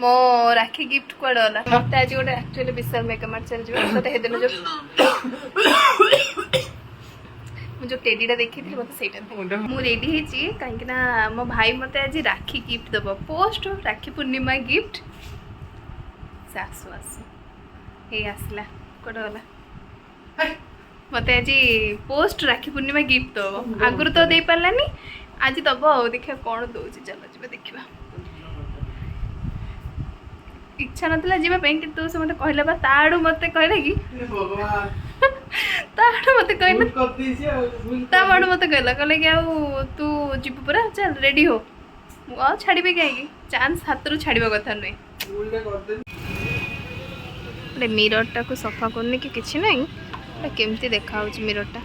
ମୋ ରାକ୍ଷୀ ଗିଫ୍ଟ କୁଆଡ଼େ ଗଲା? ମତେ ଆଜି ଗୋଟେ ଆକ୍ଚୁଆଲି ବିଶାଲ ମେଗାମାର୍ଟ ଚାଲିଯିବ। ତତେ ହେଦିନ ଯୋଉ ମୁଁ ଯୋଉ ଟେଡିଟା ଦେଖିଥିଲି, ମତେ ସେଇଟା ଦେ। ମୁଁ ରେଡି ହେଇଛି, କାହିଁକି ନା ମୋ ଭାଇ ମତେ ଆଜି ରାକ୍ଷୀ ଗିଫ୍ଟ ଦେବ, ପୋଷ୍ଟ ରାକ୍ଷୀ ପୂର୍ଣ୍ଣିମା ଗିଫ୍ଟ। ସେ ଆସୁ ଆସୁ, ହେଇ ଆସିଲା, କୁଆଡ଼େ ଗଲା? ମତେ ଆଜି ପୋଷ୍ଟ ରାକ୍ଷୀ ପୂର୍ଣ୍ଣିମା ଗିଫ୍ଟ ଦେବ। ଆଗରୁ ତ ଦେଇପାରିଲାନି, ଆଜି ଦବ। ଆଉ ଦେଖିବା କ'ଣ ଦଉଛି। ଚାଲ ଯିବା ଦେଖିବା। ଇଚ୍ଛା ନଥିଲା ଯିବା ପାଇଁ, କିନ୍ତୁ ସେ ମତେ କହିଲା ବା, ତା ଆଡ଼ୁ ମତେ କହିଲା କି ଭଗବାନ। ତା ଆଡ଼ୁ ମତେ କହିଲା। ଭୁଲ କରିଦେଇଛି ଆଉ ଭୁଲ। ତା ଆଡ଼ୁ ମତେ କହିଲା, କହିଲା କି ଆଉ ତୁ ଯିବୁ ପରା, ଚାଲ ରେଡ଼ି ହୋ। ମୁଁ ଆଉ ଛାଡ଼ିବି କାହିଁକି? ଚାନ୍ସ ହାତରୁ ଛାଡ଼ିବା କଥା ନୁହେଁ। ଭୁଲଟା କରିଦେଲି। ଗୋଟେ ମିରରଟାକୁ ସଫା କରୁନି କି କିଛି ନାହିଁ, ଏଟା କେମିତି ଦେଖାହେଉଛି ମିରରଟା।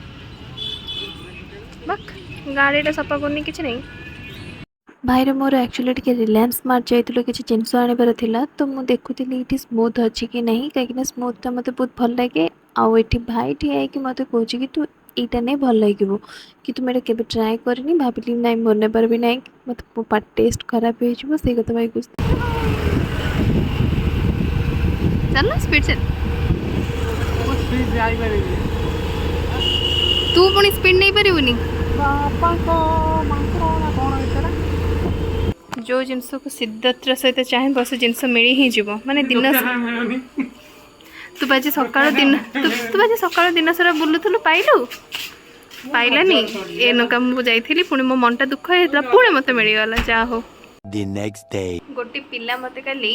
ବାକ୍ ଗାଡ଼ିଟା ସଫା କରୁନି, କିଛି ନାହିଁ। ଭାଇର ମୋର ଆକ୍ଚୁଆଲି ଟିକେ ରିଲାଏନ୍ସ ସ୍ମାର୍ଟ ଯାଇଥିଲୁ, କିଛି ଜିନିଷ ଆଣିବାର ଥିଲା। ତ ମୁଁ ଦେଖୁଥିଲି ଏଇଠି ସ୍ମୁଥ୍ ଅଛି କି ନାହିଁ, କାହିଁକିନା ସ୍ମୁଥ୍ଟା ମୋତେ ବହୁତ ଭଲ ଲାଗେ। ଆଉ ଏଠି ଭାଇ ଠିଆ ହେଇକି ମୋତେ କହୁଛି କି ତୁ ଏଇଟା ନେ, ଭଲ ଲାଗିବ। କିନ୍ତୁ ମୁଁ ଏଇଟା କେବେ ଟ୍ରାଏ କରିନି। ଭାବିଲି ନାଇଁ, ମୋର ନେବାର ବି ନାହିଁ, ମୋତେ ମୋ ପାଟି ଟେଷ୍ଟ ଖରାପ ହେଇଯିବ। ସେଇ କଥା ଭାଇ କହୁଛି। ଚାଲ, ସ୍ପିଡ୍ ଚାଲ। ମୁଁ ସ୍ପିଡ୍ ଯାଇପାରିବି? ତୁ ପୁଣି ସ୍ପିଡ୍ ନେଇପାରିବୁନି? ବାପାଙ୍କ ମାଙ୍କଡ଼ ନା କ'ଣ ହେଇଥିଲା? ଯେଉଁ ଜିନିଷକୁ ସିଦ୍ଧତ୍ର ସହିତ ଚାହିଁବ, ସେ ଜିନିଷ ମିଳି ହିଁ ଯିବ। ମାନେ ଦିନ ଦୋକାନ ମିଳୁନି। ତୁ ବା ଆଜି ସକାଳୁ ଦିନ ତୁ ବା ଆଜି ସକାଳୁ ଦିନ ସାରା ବୁଲୁଥିଲୁ, ପାଇଲୁ? ପାଇଲାନି। ଏ ନକା ମୁଁ ଯାଇଥିଲି, ପୁଣି ମୋ ମନଟା ଦୁଃଖ ହେଇଯାଇଥିଲା, ପୁଣି ମୋତେ ମିଳିଗଲା, ଯାହା ହଉ। The next day. ଗୋଟେ ପିଲା ମୋତେ କାଲି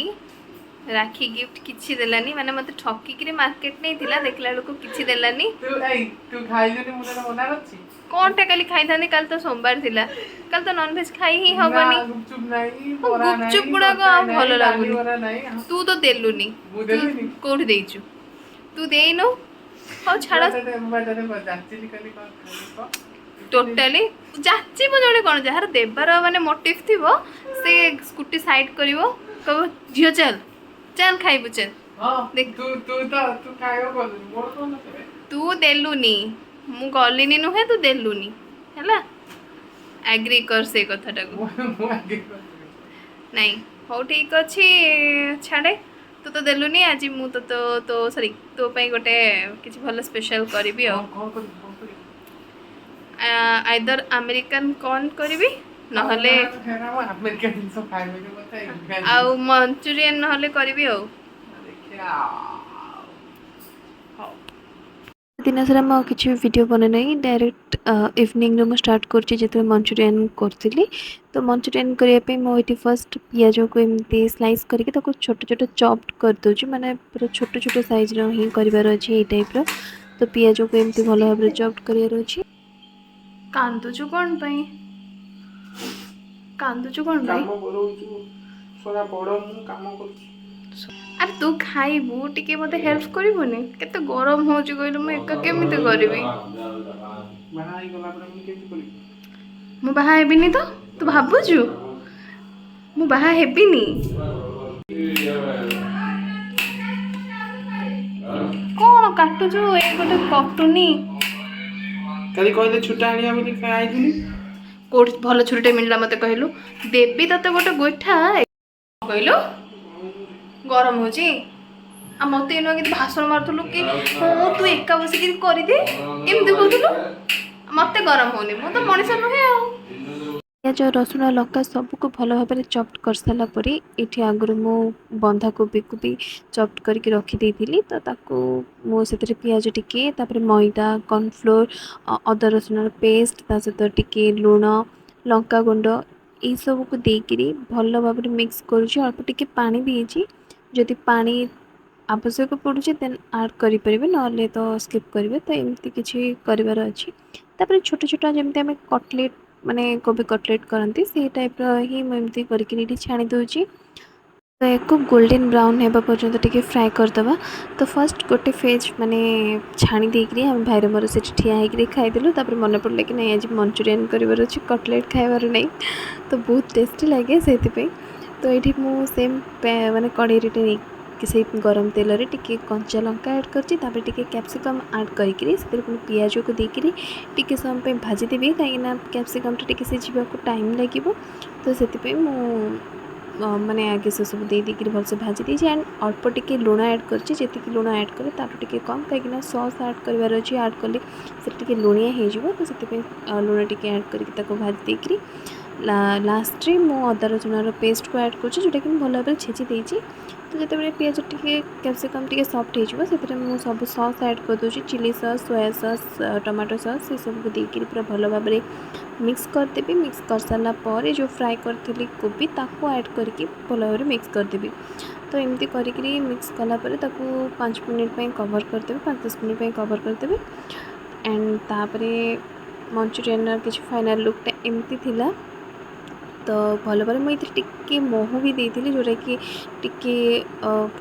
ରାକ୍ଷୀ ଗିଫ୍ଟ କିଛି ଦେଲାନି। ମାନେ ମୋତେ ଠକିକିରି ମାର୍କେଟ ନେଇଥିଲା, ଦେଖିଲା ବେଳକୁ କିଛି ଦେଲାନି। ତୁ ଏଇ ତୁ ଖାଇଲୁନି, ମୁଁ ତତେ ମନା କରିଛି? କ'ଣଟା କାଲି ଖାଇଥାନ୍ତି? କାଲି ତ ସୋମବାର ଥିଲା, କାଲି ତ ନନଭେଜ ଖାଇ ହିଁ ହବନି। ନା, ଗୁପଚୁପ ନାହିଁ, ବରା ନାହିଁ, ଗୁପଚୁପ ଗୁଡାକ ଆଉ ତରକାରୀ ଭଲ ନାହିଁ, ଲାଗୁନି। ଡାଲି ବରା ନାହିଁ। ତୁ ତ ଦେଲୁନି। ମୁଁ ତୁ ଦେଲିନି? କୋଉଠି ଦେଇଛୁ? ତୁ ଦେଇନୁ। ହଉ ଛାଡ଼। ମୁଁ ବା ତତେ ଯାଚିଲି କାଲି, କ'ଣ ଖାଇବୁ କହ? ଟୋଟାଲି ଯାଚିବ ଜଣେ କ'ଣ? ଯାହାର ଦେବାର ମାନେ ମୋଟିଭ ଥିବ, ସେ ସ୍କୁଟି ସାଇଡ୍ କରିବ, କହିବ ଝିଅ ଚାଲ ଚାଲ, ଖାଇବୁ ଚାଲ। ହଁ। ଦେଖ। ତୁ ତୁ ତ ତୁ ଖାଇବାକୁ ଗଲୁନି, ମୋର କ'ଣ ଦରକାର? ତୁ ଦେଲୁନି, ମୁଁ ଗଲିନି ନୁହେଁ, ତୁ ଦେଲୁନି। ହେଲା, ଆଗ୍ରି କର ସେଇ କଥାଟାକୁ। ମୁଁ ଆଗେ କରିଥିଲି। ନାଇଁ, ହଉ ଠିକ୍ ଅଛି, ଛାଡ଼େ। ତୁ ତ ଦେଲୁନି, ଆଜି ମୁଁ ତ ତୋ ତୋ ସରି ତୋ ପାଇଁ ଗୋଟେ କିଛି ଭଲ ସ୍ପେଶାଲ କରିବି ଆଉ। କ'ଣ କରିବୁ? କ'ଣ କରିବୁ? ଆଇଦର ଆମେରିକାନ କର୍ନ କରିବି, ନହେଲେ ମୁଁ ଆମେରିକା ଜିନିଷ ଖାଇବିନି, ମତେ ଇଣ୍ଡିଆନ। ଆଉ ମଞ୍ଚୁରିଆନ ନହେଲେ କରିବି ଆଉ। ଦେଖିବା। ହଉ। ଦିନ ସାରା ମୁଁ ଆଉ କିଛି ବି ଭିଡ଼ିଓ ବନେଇ ନାହିଁ। ଡାଇରେକ୍ଟ ଇଭିନିଂରୁ ମୁଁ ଷ୍ଟାର୍ଟ କରୁଛି, ଯେତେବେଳେ ମଞ୍ଚୁରିଆନ୍ କରୁଥିଲି। ତ ମଞ୍ଚୁରିଆନ୍ କରିବା ପାଇଁ ମୁଁ ଏଇଠି ଫାର୍ଷ୍ଟ ପିଆଜକୁ ଏମିତି ସ୍ଲାଇସ୍ କରିକି ତାକୁ ଛୋଟ ଛୋଟ ଚପ୍ଡ କରିଦେଉଛି। ମାନେ ପୁରା ଛୋଟ ଛୋଟ ସାଇଜ୍ର ହିଁ କରିବାର ଅଛି, ଏଇ ଟାଇପ୍ର। ତ ପିଆଜକୁ ଏମିତି ଭଲ ଭାବରେ ଚପ୍ଡ କରିବାର ଅଛି। କାନ୍ଦୁଛୁ କ'ଣ ପାଇଁ? କାନ୍ଦୁଛୁ କ'ଣ ପାଇଁ? କାମ କରଉଛୁ ଶଳା ବଡ, ମୁଁ କାମ କରୁଛି। ଆରେ ତୁ ଖାଇବୁ, ଟିକେ ମୋତେ ହେଲ୍ପ କରିବୁନି? କେତେ ଗରମ ହେଉଛି କହିଲୁ, ମୁଁ ଏକା କେମିତି କରିବି? ବାହା ହେଇଗଲା ପରେ ମୁଁ କେମିତି କରିବି? ମୁଁ ବାହା ହେବିନି ତ? ତୁ ଭାବୁଛୁ ମୁଁ ବାହା ହେବିନି? କ'ଣ କାଟୁଛୁ? ଏ ଗୋଟେ କଟୁନି। କାଲି କହିଲେ ଛୁଟା ଆଣିବା ବୋଲି, ଖାଇଥିଲି। କୋଉଠି ଭଲ ଛୁରୀଟେ ମିଳିଲା ମୋତେ କହିଲୁ? ଦେବି ତତେ ଗୋଟେ ଗୋଇଠା। କହିଲୁ ଗରମ ହଉଛି, ଆଉ ମତେ ଏଇନୁ କେମିତି ଭାଷଣ ମାରୁଥିଲୁ କି ହଁ, ତୁ ଏକା ବସିକି କରିଦେ, ଏମିତି କହୁଥିଲୁ। ମତେ ଗରମ ହଉନି, ମୁଁ ତ ମଣିଷ ନୁହେଁ ଆଉ। ପିଆଜ, ରସୁଣ, ଲଙ୍କା ସବୁକୁ ଭଲ ଭାବରେ ଚପ୍ଡ କରିସାରିଲା ପରେ ଏଠି ଆଗରୁ ମୁଁ ବନ୍ଧାକୋବିକୁ ବି ଚପ୍ଡ କରିକି ରଖିଦେଇଥିଲି। ତ ତାକୁ ମୁଁ ସେଥିରେ ପିଆଜ ଟିକେ, ତାପରେ ମଇଦା, କର୍ଣ୍ଣଫ୍ଲୋର୍, ଅଦା ରସୁଣର ପେଷ୍ଟ, ତା ସହିତ ଟିକେ ଲୁଣ, ଲଙ୍କା ଗୁଣ୍ଡ, ଏଇସବୁକୁ ଦେଇକିରି ଭଲ ଭାବରେ ମିକ୍ସ କରୁଛି। ଅଳ୍ପ ଟିକେ ପାଣି ଦେଇଛି। ଯଦି ପାଣି ଆବଶ୍ୟକ ପଡ଼ୁଛି, ଦେନ୍ ଆଡ଼୍ କରିପାରିବେ, ନହେଲେ ତ ସ୍କିପ୍ କରିବେ। ତ ଏମିତି କିଛି କରିବାର ଅଛି। ତାପରେ ଛୋଟ ଛୋଟ ଯେମିତି ଆମେ କଟଲେଟ୍, ମାନେ କୋବି କଟଲେଟ୍ କରନ୍ତି, ସେଇ ଟାଇପ୍ର ହିଁ ମୁଁ ଏମିତି କରିକିରି ଏଠି ଛାଣି ଦେଉଛି। ତ ୟାକୁ ଗୋଲ୍ଡେନ୍ ବ୍ରାଉନ୍ ହେବା ପର୍ଯ୍ୟନ୍ତ ଟିକେ ଫ୍ରାଏ କରିଦେବା। ତ ଫାର୍ଷ୍ଟ ଗୋଟେ ଫେଜ୍ ମାନେ ଛାଣି ଦେଇକିରି ଆମେ ଭାଇର ମୋର ସେଠି ଠିଆ ହେଇକିରି ଖାଇଦେଲୁ। ତାପରେ ମନେ ପଡ଼ିଲା କି ନାଇଁ, ଆଜି ମଞ୍ଚୁରିଆନ୍ କରିବାର ଅଛି, କଟଲେଟ୍ ଖାଇବାର ନାହିଁ। ତ ବହୁତ ଟେଷ୍ଟି ଲାଗେ ସେଇଥିପାଇଁ। ତ ଏଇଠି ମୁଁ ସେମ୍ ମାନେ କଢ଼େଇରେ ନେଇକି ସେଇ ଗରମ ତେଲରେ ଟିକେ କଞ୍ଚା ଲଙ୍କା ଆଡ଼୍ କରିଛି। ତାପରେ ଟିକେ କ୍ୟାପ୍ସିକମ୍ ଆଡ଼୍ କରିକିରି ସେଥିରେ ପୁଣି ପିଆଜକୁ ଦେଇକିରି ଟିକେ ସମୟ ପାଇଁ ଭାଜିଦେବି, କାହିଁକିନା କ୍ୟାପ୍ସିକମ୍ଟା ଟିକେ ସିଝିବାକୁ ଟାଇମ୍ ଲାଗିବ। ତ ସେଥିପାଇଁ ମୁଁ ମାନେ ଆଗେ ସେସବୁ ଦେଇ ଦେଇକିରି ଭଲସେ ଭାଜି ଦେଇଛି ଆଣ୍ଡ ଅଳ୍ପ ଟିକେ ଲୁଣ ଆଡ଼୍ କରିଛି। ଯେତିକି ଲୁଣ ଆଡ଼୍ କରେ, ତାଠୁ ଟିକେ କମ୍, କାହିଁକିନା ସସ୍ ଆଡ଼୍ କରିବାର ଅଛି। ଆଡ଼୍ କଲେ ସେଟା ଟିକେ ଲୁଣିଆ ହେଇଯିବ। ତ ସେଥିପାଇଁ ଲୁଣ ଟିକେ ଆଡ଼୍ କରିକି ତାକୁ ଭାଜି ଦେଇକିରି ଲାଷ୍ଟରେ ମୁଁ ଅଦା ରସୁଣର ପେଷ୍ଟକୁ ଆଡ଼୍ କରୁଛି, ଯେଉଁଟାକି ମୁଁ ଭଲ ଭାବରେ ଛେଚି ଦେଇଛି। ତ ଯେତେବେଳେ ପିଆଜ ଟିକେ, କ୍ୟାପ୍ସିକମ୍ ଟିକେ ସଫ୍ଟ ହେଇଯିବ, ସେଥିରେ ମୁଁ ସବୁ ସସ୍ ଆଡ଼୍ କରିଦେଉଛି, chilli sauce, soya sauce, tomato sauce. ସେସବୁକୁ ଦେଇକିରି ପୁରା ଭଲ ଭାବରେ ମିକ୍ସ କରିଦେବି। ମିକ୍ସ କରିସାରିଲା ପରେ ଯେଉଁ ଫ୍ରାଏ କରିଥିଲି କୋବି, ତାକୁ ଆଡ଼୍ କରିକି ଭଲ ଭାବରେ ମିକ୍ସ କରିଦେବି। ତ ଏମିତି କରିକିରି ମିକ୍ସ କଲା ପରେ ତାକୁ 5 ମିନିଟ୍ ପାଇଁ କଭର୍ କରିଦେବି, 5-10 ମିନିଟ୍ ପାଇଁ କଭର୍ କରିଦେବି। ଆଣ୍ଡ ତାପରେ ମଞ୍ଚୁରିଆନ୍ର କିଛି ଫାଇନାଲ୍ ଲୁକ୍ଟା ଏମିତି ଥିଲା। ତ ଭଲ ଭାବରେ ମୁଁ ଏଥିରେ ଟିକେ ମହୁ ବି ଦେଇଥିଲି, ଯେଉଁଟାକି ଟିକେ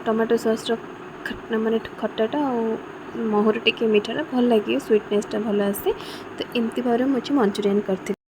ଟମାଟୋ ସସ୍ର ମାନେ ଖଟାଟା ଆଉ ମହୁର ଟିକେ ମିଠାଟା ଭଲ ଲାଗେ, ସୁଇଟନେସ୍ଟା ଭଲ ଆସେ। ତ ଏମିତି ଭାବରେ ମୁଁ ଆଜି ମଞ୍ଚୁରିଆନ୍ କରିଥିଲି।